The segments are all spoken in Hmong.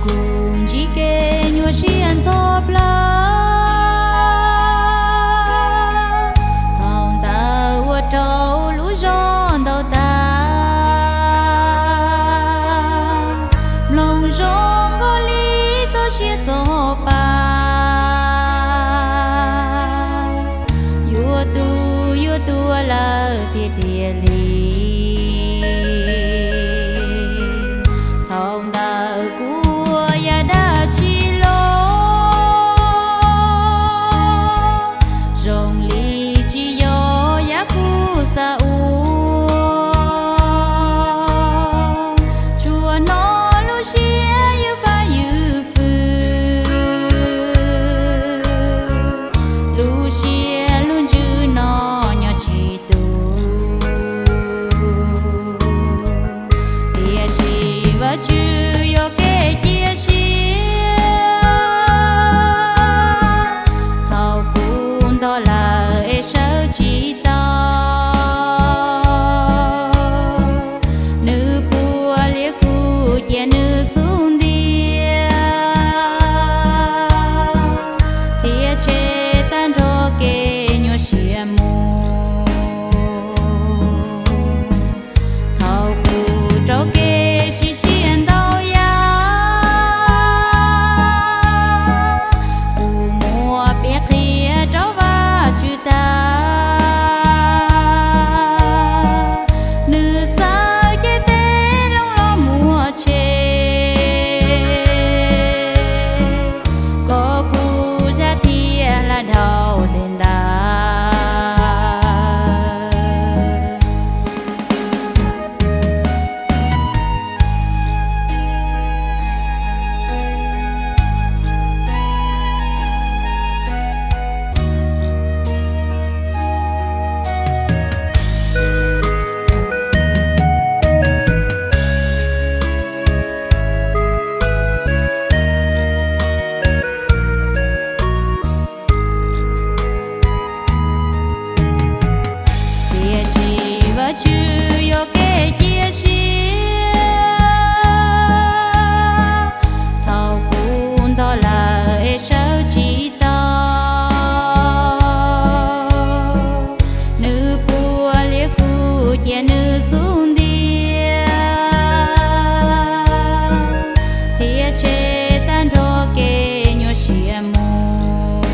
Kuv ntsib kev nyuaj siab ntxhov plawv, thaum ntawd ua rau lub zog ntau tas. Mloog zoo nkauj li txoj sia txog pa, yuav tu yuav tuag lawm tiag tiag li. Thaum ntawd kuv ua yam dab tsi los zoo li tsis yog yam kuv xav ua. Tsuas hnov lub siab ywj fab ywj fwj, lub siab lub ntsws no nyob tsis tus. Tiam sis Vajtswv yog kev cia siab, thaum kuv ntog lawm es sawv tsis tau. Nws puav lias kuv cia nws xub ntiag, thiab tshem tag nrho kev nyuaj siab mus. Thaum kuv raug kev sim siab ntau yam, kuv muab piav qhia rau Vajtswv tag. Nws txawm cev tes loo los muab tshem, kom kuv zaj thiaj hla dhau tes ntawd. Tiam sis Vajtswv yog kev cia siab, thaum kuv ntog lawm es sawv tsis tau. Nws puav lias kuv cia nws xub ntiag, thiab tshem tag nrho kev nyuaj siab mus.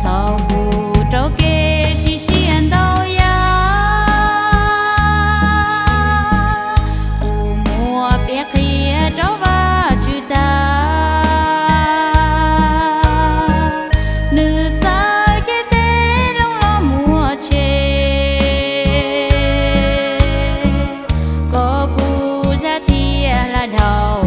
Thaum kuv raug kev sim siab ntau yam, kuv muab piav qhia rau Vajtswv tag. Nws txawm cev tes loo los muab tshem, kom kuv zaj thiaj hla dhau